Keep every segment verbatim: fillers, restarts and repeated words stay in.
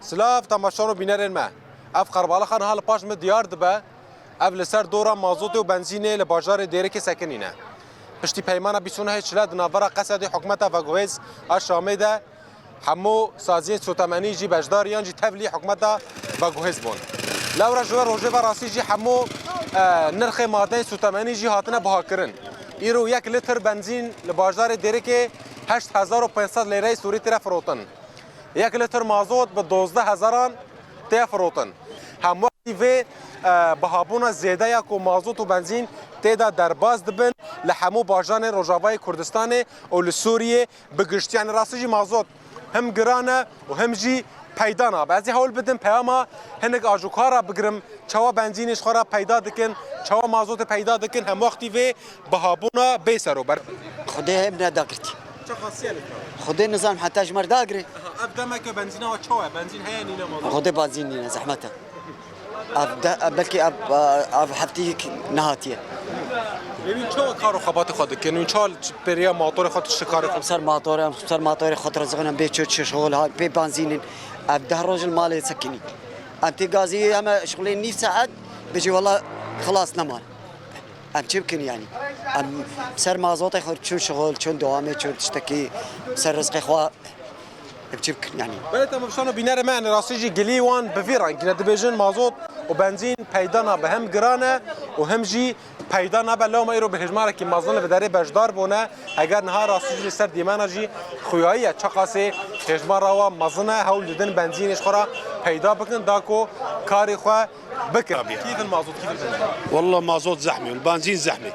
Silav temaşan û bînerên me. Ev qerbalixa niha li paş min diyar dibe. Ev li ser dora mazotê û benzînê li bajarê Dêrikê sekinî ne. Piştî peymana bîst û nehê çile di navbera Qesedê hikûmeta veguhêz a Şamê de hemû saziyên sotemenî jî beşdar yan jî tevlî hikûmeta veguhêz bûn. Lewra ji we rojê ve rastî jî hemû, e, nirxê madeyên sotemenî jî hatine bihakirin. Îro yek litr benzîn li bajarê Dêrikê heşt hezar û pênc sed lêreyê Sûrî tê re firotin. Yek litr mazot bi dozdeh hezaran tê firotin. Hemwextî vê, e, bihabûna zêde ya ku mazot û benzîn tê de derbas dibin li hemû bajanên Rojavayê Kurdistanê û li Sûriyê bi giştî. Yanî rastî jî mazot him giran e û him jî peyda nabe. Ez ê hewl bidim peyama hinek ajokaran bigirim, çawa benzînê ji xwe re peyda dikin, çawa mazotê peyda dikin, hemwextî vê bihabûna bê serober. Xwedê hê min nedagirtî. Çi xasiye li te? Xwedê nizanim heta ji me re dagirê. Aha, ev demeke benzîna we çawa ye? Benzîn heye nîne mazot? Xwedê benzîn nîne, zehmet e. Ev de, ev belkî ev, ev hefteyek nehatiye. Lê wî çawa kar û xebatê xwe dikin? Wî çawa pêriya motorê xwe, tiştê karê xwe? Em ser motorê, em ser motorê xwe dirizixin, em bê çi, çi şixul ha, bê benzînin. Ev deh roj li malê sekinî. Em tê gazî heme şixulê nîv saet, bijî wela xilas neman. Em çi bikin yanî? Em ser mazotê xwe çûn şixul, çûn dewamê, çûn tiştekî ser rizqê xwe. Em çi bikin yanî? Belê temaşan û bînerê me, yanî rastî jî gilî wan bi vî rengî ne, dibêjin mazot û benzîn peyda nabe, him giran e û him jî peyda nabe. Lewma îro bi hêjmarekî mezin li vê derê beşdar bûne. Heger niha rastî jî li ser dîmena jî xuyayî ye, çiqasê hêjmara wan mezin e, hewl didin benzînê ji xwe re peyda bikin, da ku karê xwe bikin. Tabii. Kîf el mazot, kîf el benzîn? والله مازوت زحمة والبنزين زحمة.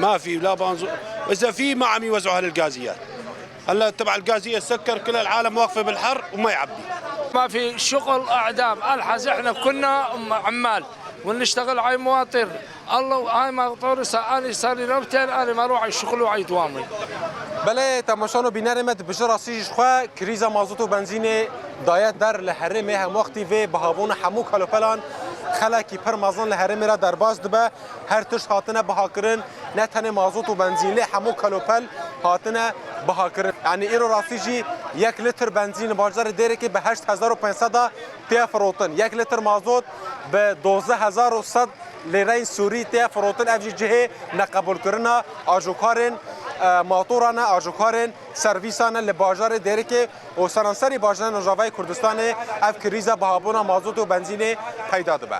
ما في لا بنزو-، إذا في ما عم يوزعوا على الغازيات. هلا تبع الغازية سكر، كل العالم واقفة بالحر وما يعبي. ما في شغل أعدام، ألحز إحنا كنا عمال ونشتغل على مواطير. الله هاي ما طورس، أنا صار لي نوبتين، أنا ما أروح على الشغل وعلى دوامي. Belê temaşan û bînerê me, dibêje rastî jî ji xwe krîza mazot û benzînê daye der li herêmê, hemwextî vê bihabûna hemû kalopelan xelekî pir mezin li herêmê re derbas dibe. Her tişt hatine bihakirin, ne tenê mazot û benzîn, lê hemû kelopel hatine bihakirin. Yanî îro rastî jî yek litr benzîn li bajarê Dêrikê bi heşt hezar û pênc sed a tê firotin. Yek litr mazot bi dozdeh hezar û sed lêreyên Sûrî tê firotin. Ev jî cihê neqebûlkirina ajokarên, e, matoran e, ajokarên servîsan e li bajarê Dêrikê û seranserî bajarên Rojavayê Kurdistanê ev krîza bihabûna mazot û benzînê peyda dibe.